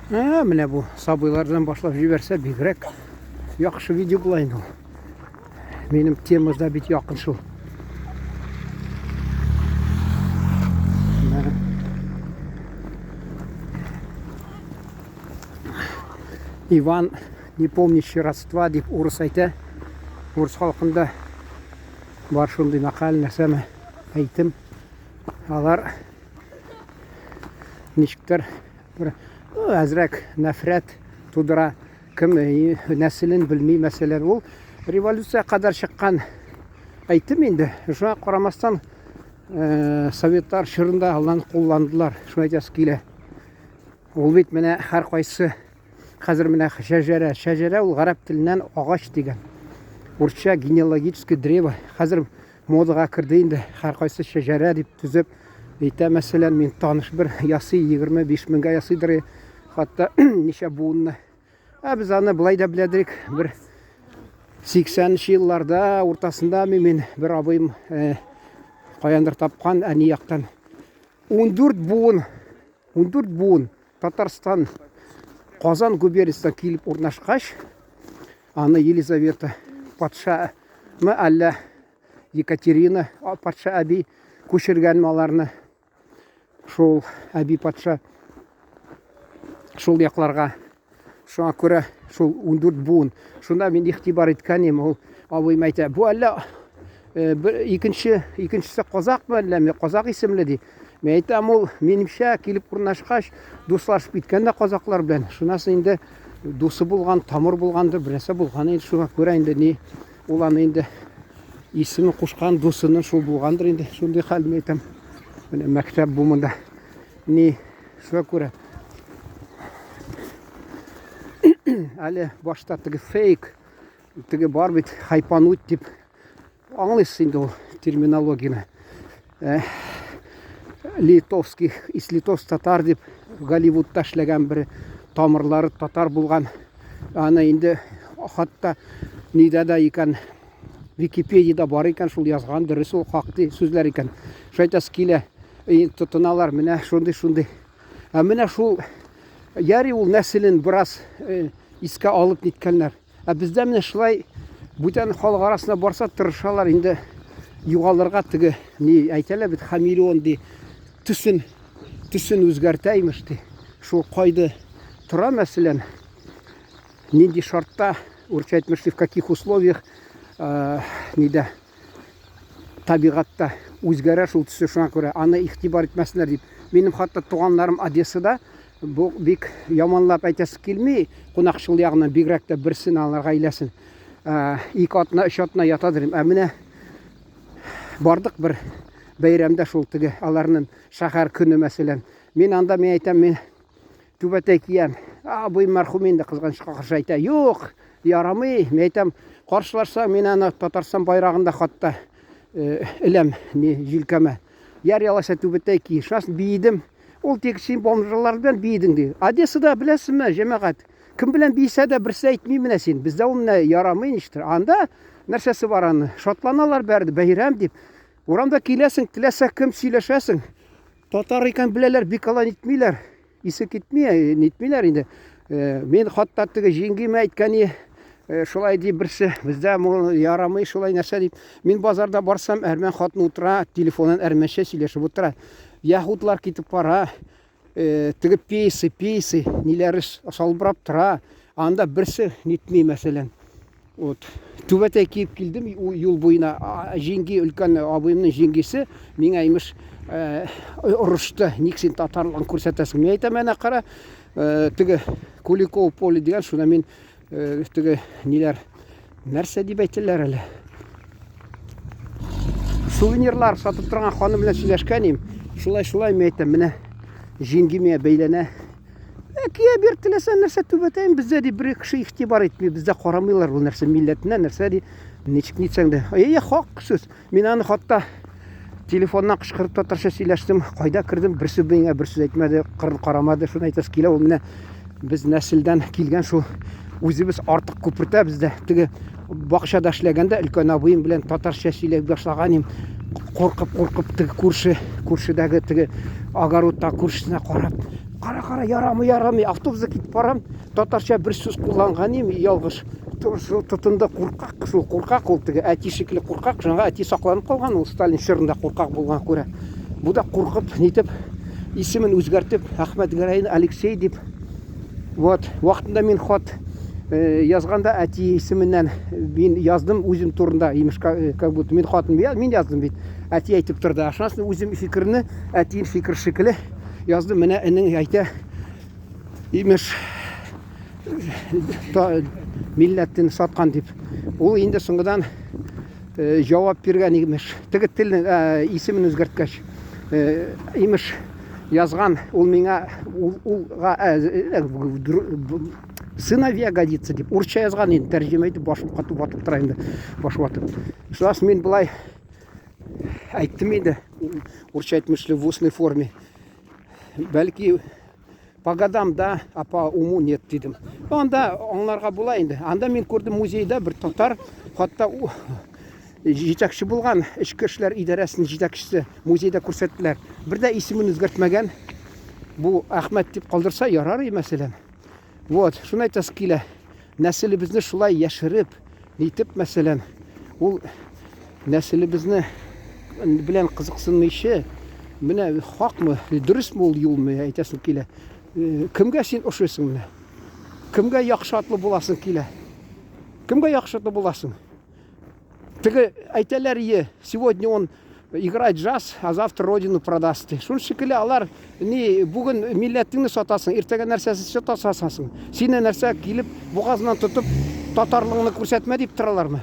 Ә, менә бу сабыйлардан башлап җибәрсә, бигрәк яхшы видео була инде ул. Минем темада бит якын шул. Иван, не помнящий родства, дип урыс әйтә. Урыс халкында бар шундый мәкаль, нәрсәме, әйтем. Алар ничектер бер әзрәк нәфрәт тудыра. Кем нәселен белми, мәсәлән, ул революция кадәр чыккан әйтем инде. Шуңа карамастан, советлар чорында алдан кулландылар. Шуны әйтәсе килә. Ул бит менә һәркайсы хәзер менә шәҗәрә, шәҗәрә ул гарәп теленнән агач дигән. Урысча генеалогическое древо. Хәзер модага керде инде, һәркайсы шәҗәрә дип төзеп әйтә. Мәсәлән, мин таныш бер ясый, 25 меңгә ясыйдыр, хәтта ничә буынны. Ә без аны былай да беләдек, бер 80 елларда уртасында мин бер абыем каяндыр тапкан әни яктан 14 буын, 14 буын Татарстан Казан губерниясенә килеп урнашкач, аны Елизавета патша мы әллә Екатерина патша әби күчергәнме аларны, шул әби патша шул якларга. Шуңа күрә шул 14 буын. Шунда мин игътибар иткән идем, ул абыем әйтә, бу әллә бер икенче, икенчесе казакмы әллә, мин казак исемле ди. Мин әйтәм, ул минемчә килеп урнашкач, дуслашып киткән дә казаклар белән. Шуннан соң инде дусы булган, тамыр булгандыр, бер нәрсә булган инде. Шуңа күрә инде ни, ул аны инде исеме кушкан дусының шул булгандыр инде. Шундый хәл мин әйтәм. Менә мәктәп бу монда. Ни, шуңа күрә әле башта теге фейк, теге бар бит хайпануть дип аңлыйсыз инде ул терминологияне. Литовских, из литовс татар дип Голливудта эшләгән бер тамырлары татар булган. Аны инде хатта нидә дә икән, Википедиядә бар икән, шул язган дөрес ул хак ди сүзләр икән. Шулай әйтәсе килә, тотыналар менә шундый-шундый. Ә менә шул яри ул нәселен бераз искә алып ниткәннәр. Ә бездә менә шулай бүтән халык арасына барса тырышалар инде югалырга теге ни әйтәләр бит хамелеон ди төсен төсен үзгәртә имеш ди. Шул кайда тора мәсәлән, нинди шартта, урысча әйтмешли, в каких условиях, нидә табигатьтә үзгәрә шул төсе, шуңа күрә аны игътибар итмәсеннәр дип. Минем хәтта туганнарым Одессада, бу бик яманлап әйтәсе килми, кунакчыл ягыннан бигрәк тә берсен алар гаиләсен. Ике атна, өч атна ятадыр. Ә менә бардык бер бәйрәмдә шул теге аларның шәһәр көне мәсәлән. Мин анда мин әйтәм, мин түбәтәй киям. Абый мәрхүм инде кызганычка каршы әйтә, юк, ярамый. Мин әйтәм, каршыларса, мин аны Татарстан байрагында хатта эләм, ни, җилкәмә. Яр алайса түбәтәй ки. Шуннан биедем. Ул тик син бомжлар белән биедең ди. Одессада беләсезме, җәмәгать, кем белән биесә дә берсе әйтми менә син. Бездә ул менә ярамый ничектер. Анда нәрсәсе бар аны? Шатланалар бәрде, бәйрәм дип. Урамда киләсең, теләсә кем сөйләшәсең. Татар икән беләләр, бик алай нитмиләр. Исе китми, нитмиләр инде. Мин хатта теге җиңгимә әйткән, шулай ди берсе, бездә ярамый шулай нәрсә дип. Мин базарда барсам, әрмән хатын утыра, телефонын әрмәнчә сөйләшеп утыра. Яһудлар китеп бара, теге пейсы, пейсы, ниләре салбырап тора. Анда берсе нитми, мәсәлән. Вот. Түбәтәй киеп килдем юл буена. Җиңги, өлкән абыемның җиңгисе миңа имеш орышты. Ник син татарлыгын күрсәтәсең? Мин әйтәм, әнә кара, теге Куликово поле дигән, шуна мин теге ниләр, нәрсә дип әйтәләр әле? Сувенирлар сатып торган ханым белән сөйләшкән идем. Шулай-шулай мин әйтәм, менә җиңги миңа бәйләнә. Кия бир теләсә нәрсә түбәтәем, бездә ди бер кеше игътибар итми, бездә карамыйлар ул нәрсә милләтенә, нәрсә ди, ничек нитсәң дә. Әйе, хак сүз. Мин аны хатта телефоннан кычкырып татарча сөйләштем. Кайда кердем, бер сүз миңа бер сүз әйтмәде, кырын карамады. Шуны әйтәсе килә, ул менә без нәселдән килгән шул үзебез артык күпертәбез дә. Теге бакчада эшләгәндә өлкән абыем белән татарча сөйләп башлаган идем. Куркып-куркып теге күрше, күршедәге теге огородта күршесенә карап. Кара, кара, ярамый, ярамый. Автобуста китеп барам, татарча бер сүз кулланган идем, ялгыш. Шул тотынды куркак, шул куркак ул теге әти шикелле куркак, шуңа әти сакланып калган ул Сталин чорында куркак булган күрә. Бу да куркып, нитеп, исемен үзгәртеп, Әхмәт Гәрәйне Алексей дип. Вот, вакытында мин хат э, язганда әти исеменнән мин яздым үзем турында, имеш, э, как будто мин хатын мин яздым бит. Әти әйтеп торды. Шуннан үзем фикерне, әтием фикер шикелле яздым. Менә энең әйтә, имеш, милләтен саткан дип. Ул инде соңгыдан э, җавап биргән имеш. Теге телне э, исемен үзгәрткәч, э, имеш язган, ул миңа ул улга сыновья годится дип урысча язган инде тәрҗемә итеп башым катып ватып тора инде баш ватып. Шуннан мин болай әйттем инде урысча әйтмешли в устной форме. Бәлки По годам да, а по уму нет дидем. Анда аңларга була инде. Анда мин күрдем музейда бер татар, хатта җитәкче булган, эчке эшләр идарәсенең җитәкчесе музейда күрсәттеләр. Бер дә исемен үзгәртмәгән. Бу Әхмәт дип калдырса ярар, мәсәлән. Вот, шуны әйтәсе килә. Нәселебезне шулай яшереп, нитеп, мәсәлән, ул нәселебезне белән кызыксынмыйча, менә хакмы, дөресме ул юлмы, әйтәсем килә. Э, кемгә син ошыйсың менә? Кемгә яхшы атлы буласың килә? Кемгә яхшы атлы буласың? Теге әйтәләр ие, сегодня он играет джаз, а завтра родину продаст. Шул шикелле алар ни бүген милләтеңне сатасың, иртәгә нәрсәсен сатасың. Сине нәрсә килеп бугазыннан тотып татарлыгыңны күрсәтмә дип торалармы?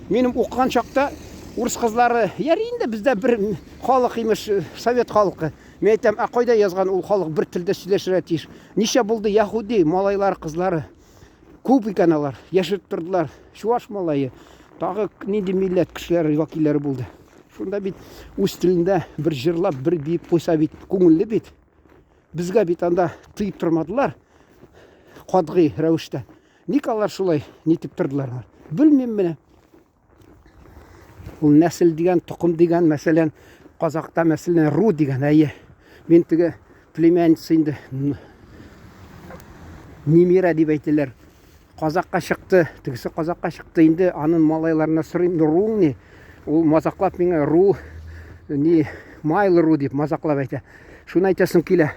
Минем укыган чакта урыс кызлары, яри инде бездә бер халык имеш, совет халкы. Мин әйтәм, ә кайда язган ул халык бер телдә сөйләшергә тиеш? Ничә булды яһүди малайлар, кызлары? Күп икән алар, яшереп тордылар. Чуаш малае, тагы нинди милләт кешеләре вәкилләре булды. Шунда бит үз телендә бер җырлап, бер биеп куйса бит күңелле бит. Безгә бит анда тыеп тормадылар. Катгый рәвештә. Ник алар шулай нитеп тордылар? Белмим менә. Ул нәсел дигән, токым дигән, мәсәлән, казакта мәсәлән ру дигән, әйе. Мин теге племянница инде Немира дип әйтәләр. Казакка чыкты, тегесе казакка чыкты инде, анын малайларына сорыйм, руң ни? Ул мазаклап миңа ру ни майлы ру дип мазаклап әйтә. Шуны әйтәсем килә.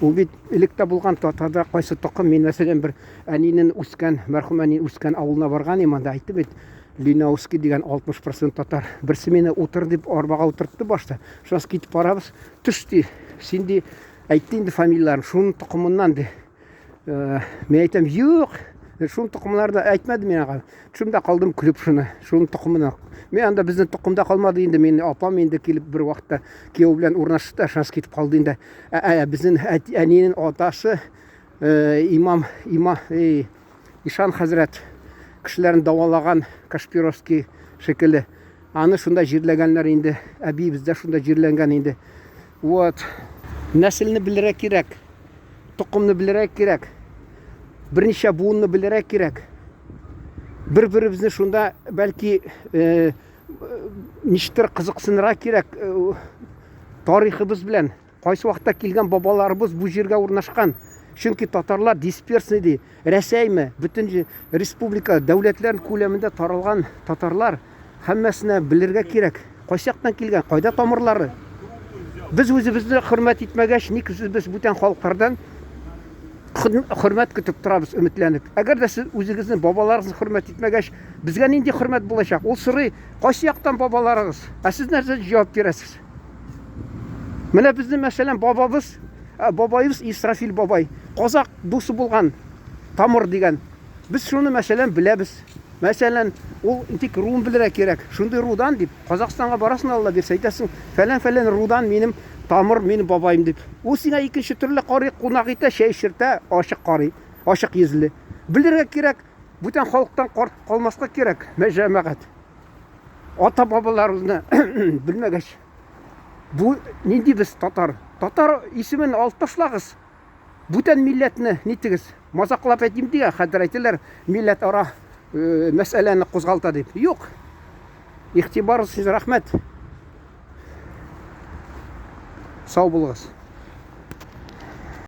Ул бит элек тә булган татарда кайсы токым, мин мәсәлән бер әнинең үскән, мәрхүм әни үскән авылына барган идем, анда әйтте бит, Линауский дигән 60% татар. Берсе мине утыр дип арбага утыртты башта. Шуннан китеп барабыз. Төш ди. Син ди, әйтте инде фамилияләрен, шуның токымыннан ди. Э, мин әйтәм, юк, шуның токымнары да әйтмәде мин аңа. Шунда калдым көлеп шуны, шуның токымына. Мин анда безнең токымда калмады инде, мин апам инде килеп бер вакытта кияү белән урнашты да, шанс китеп калды инде. Ә, ә, безнең әнинең атасы э, имам, има, э, Ишан хәзрәт кешеләрен дәвалаган Кашпировский шикелле. Аны шунда җирләгәннәр инде. Әбиебез дә шунда җирләнгән инде. Вот. Нәселне белергә кирәк. Токымны белергә кирәк. Берничә буынны белергә кирәк. Бер-беребезне шунда бәлки э, ничектер кызыксынырга кирәк э, тарихыбыз белән. Кайсы вакытта килгән бабаларыбыз бу җиргә урнашкан? Чөнки татарлар дисперсный ди. Рәсәйме, бөтен республика, дәүләтләр күләмендә таралган татарлар. Һәммәсенә белергә кирәк. Кайсы яктан килгән, кайда тамырлары? Без үзебезне хөрмәт итмәгәч, ник без бүтән халыклардан хөрмәт көтеп торабыз, өметләнеп. Әгәр дә сез үзегезне, бабаларыгызны хөрмәт итмәгәч, безгә нинди хөрмәт булачак? Ул сорый, кайсы яктан бабаларыгыз? Ә сез нәрсә җавап бирәсез? Менә безнең, мәсәлән, бабабыз, бабаебыз Исрафил бабай, казак дусы булган, тамыр дигән. Без шуны, мәсәлән, беләбез. Мәсәлән, ул тик руын белергә кирәк. Шундый рудан дип, Казахстанга барасың, Алла бирсә, әйтәсең, фәлән-фәлән рудан минем тамыр, минем бабаем дип. Ул сиңа икенче төрле карый, кунак итә, чәй эчертә, ачык карый, ачык йөзле. Белергә кирәк, бүтән халыктан карт калмаска кирәк, җәмәгать. Ата-бабаларыбызны белмәгәч, бу нинди без татар? Татар исемен алып ташлагыз. Бүтән милләтне нитегез. Мазаклап әйтим дигән, хәзер әйтәләр, милләт ара э, мәсьәләне кузгалта дип. Юк. Игътибарыгыз өчен рәхмәт. Сау булыгыз.